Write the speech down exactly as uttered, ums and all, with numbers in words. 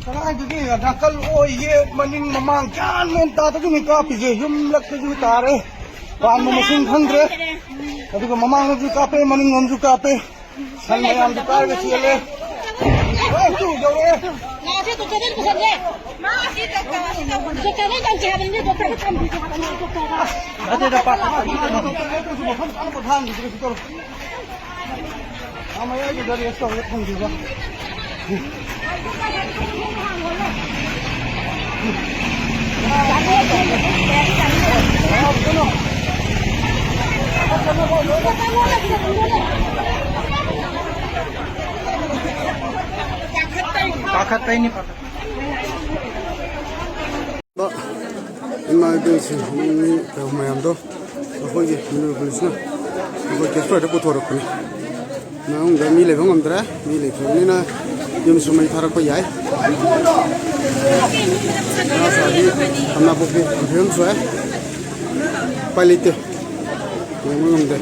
ꯀꯗꯥꯏꯗꯒꯤ ꯅꯥꯀꯜ ꯑꯣꯏ, ꯌꯦꯠ, ꯃꯅꯤꯡ, ꯃꯃꯥꯡ ꯒ꯭ꯌꯥꯟ ꯃꯦꯟ ꯇꯥꯗꯕꯤꯅꯤ ꯀꯥꯞꯄꯤꯁꯦ꯫ ꯌꯨꯝꯂꯛꯇꯁꯨ ꯇꯥꯔꯦ, ꯄꯥꯟꯕ ꯃꯁꯤꯡ ꯈꯪꯗ꯭ꯔꯦ꯫ ꯑꯗꯨꯒ ꯃꯃꯥꯡꯂꯣꯝꯁꯨ ꯀꯥꯞꯄꯦ, ꯃꯅꯤꯡꯂꯣꯝꯁꯨ ꯀꯥꯞꯄꯦ꯫ ꯁꯟ ꯃꯌꯥꯝꯗꯨ ꯄꯥꯏꯔꯒ ꯆꯦꯜꯂꯦ꯫ ꯑꯦ, ꯇꯨ ꯌꯧꯔꯛꯑꯦ꯫ ꯂꯥꯛꯑꯁꯦ, ꯗꯣꯛꯇꯔꯗ ꯄꯨꯁꯟꯁꯦ꯫ ꯗꯣꯛꯇꯔꯗ ꯇꯧꯁꯦ ꯍꯥꯏꯕꯅꯤꯅꯦ, ꯗꯣꯛꯇꯔꯗ ꯊꯝꯕꯤꯁꯦ ꯍꯥꯏꯕꯅꯤꯅꯦ, ꯗꯣꯛꯇꯔꯗ꯫ ꯅꯠꯇꯦꯗ, ꯄꯥ-, ꯃꯐꯝ ꯆꯥꯅ ꯄꯣꯊꯥꯍꯟꯈꯤꯁꯤ, ꯀꯩꯁꯨ ꯇꯧꯔꯣꯏ꯫ ꯑꯥ, ꯃꯌꯥꯏꯗꯨꯗ ꯔꯦꯁ ꯇꯧꯔꯒ ꯊꯝꯈꯤꯕ꯫ ꯄꯥꯈꯠꯄꯩꯅꯤ, ꯄꯥꯈꯠꯄ꯫ ꯏꯃꯥ ꯏꯕꯦꯟꯁꯤꯡ, ꯃꯤ ꯃꯌꯥꯝꯗꯣ ꯑꯩꯈꯣꯏꯒꯤ ꯃꯅꯤꯄꯨꯔ ꯄꯨꯂꯤꯁꯅ ꯑꯩꯈꯣꯏ ꯀꯦꯁ ꯐꯥꯏꯜꯗ ꯄꯨꯊꯣꯔꯛꯄꯅꯤ꯫ ꯃꯅꯨꯡꯗ ꯃꯤ ꯂꯩꯕ ꯉꯝꯗ꯭ꯔꯦ꯫ ꯃꯤ ꯂꯩꯇ꯭ꯔꯕꯅꯤꯅ ꯌꯨꯝꯁꯨ ꯃꯩ ꯊꯥꯔꯛꯄ ꯌꯥꯏ꯫ ꯉꯥ ꯆꯥꯕꯤ ꯈꯝꯅꯥꯄꯣꯛꯄꯤ ꯐꯤꯕꯝ ꯁꯣꯛꯑꯦ꯫ ꯎꯄꯥꯏ ꯂꯩꯇꯦ꯫ ꯌꯦꯡꯕ ꯉꯝꯗꯦ꯫